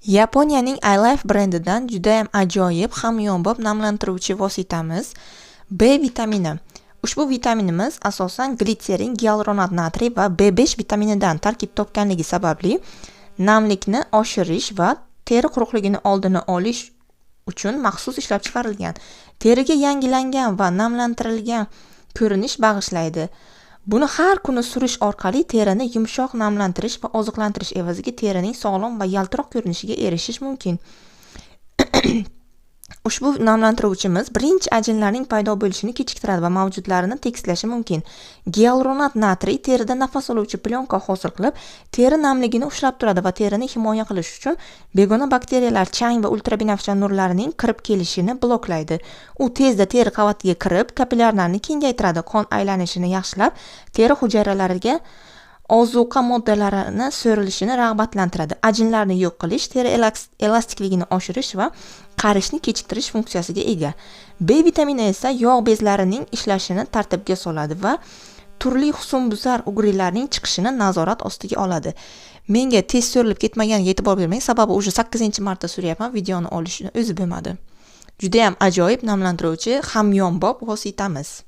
Yaponiyaning iLife brendidan judayam ajoyib hamyonbop namlantiruvchi vositamiz B vitamini. Ushbu vitaminimiz asosan glitserin, gialuronat natriy va B5 vitaminidan tarkib topganligi sababli namlikni oshirish va teri quruqligini oldini olish uchun maxsus ishlab chiqarilgan. Teriga yangilangan va namlantirilgan ko'rinish bag'ishlaydi. Buni har kuni surish orqali terini yumshoq namlantirish va oziqlantirish evaziga terining sog'lom va yaltiroq ko'rinishiga erishish mumkin. Ushbu namlantiruvchimiz birinchi ajinlarning paydo bo'lishini kechiktiradi va mavjudlarini tekislashi mumkin. Gialuronat natriy terida nafas oluvchi plyonka hosil qilib, teri namligini ushlab turadi va terini himoya qilish uchun begona bakteriyalar, chang va ultrabinafsha nurlarining kirib kelishini bloklaydi. U tezda teri qavatiga kirib, kapillyarlarni kengaytiradi, qon aylanishini yaxshilab, teri hujayralariga ozuqa moddalarini so'rilishini rag'batlantiradi. Ajinlarni yo'q qilish, teri elastikligini oshirish va qarishni kechiktirish funksiyasiga ega. B vitamini esa yog' bezlarining ishlashini tartibga soladi va turli husnbuzar ugrilarning chiqishini nazorat ostiga oladi. Menga tez so'rilib ketmaganiga e'tibor bermang, sababi уже 8-marta suryapman, videoni olishni o'zi bo'lmadi. Judayam ajoyib namlantiruvchi hamyonbop vositamiz.